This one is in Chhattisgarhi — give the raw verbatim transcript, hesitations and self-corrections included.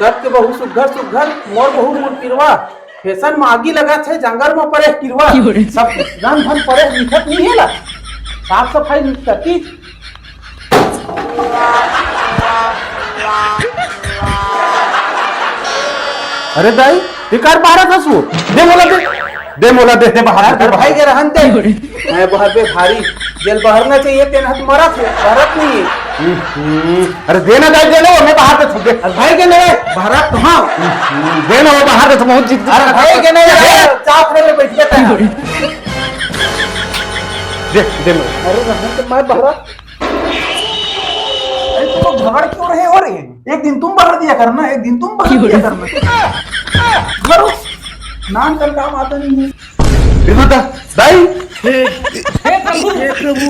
सबके बहू सुग्घर सुग्घर, मोर बहू मुरपिरवा। फैशन म आगी लगाथे, जांगर म परे किरवा। सब रंग धन परे दिखत नहीं हे ला। साफ सफाई करती। अरे दाई, ते कार बाहर हस वो? दे मोला दे। दे मोला दे, दे बाहर, दे अरे बाहर। भाई के रहन दे। मैं बाहर बे भारी। जेल बाहर ना चाहिए, तेन हाथ मरा थे, भारत नहीं है। हम्म, अरे दे ना दाई, दे ना, मैं बाहर दे दे। अरे भाई के नहीं, भारत तो हाँ। हम्म, दे ना, वो बाहर दे, बहुत जिद अरे भाई के नहीं, चाप रे बैठ के। दे, दे मोला। अरे रहन दे, मैं बाहर। अरे तुम लोग झगड़ क्यों रहे हो रे? एक दिन तुम बाहर दिया करना, एक दिन तुम बाहर दिया करना। करो। नान कर काम आता नहीं है। विनोदा, दाई। हे प्रभु, हे प्रभु।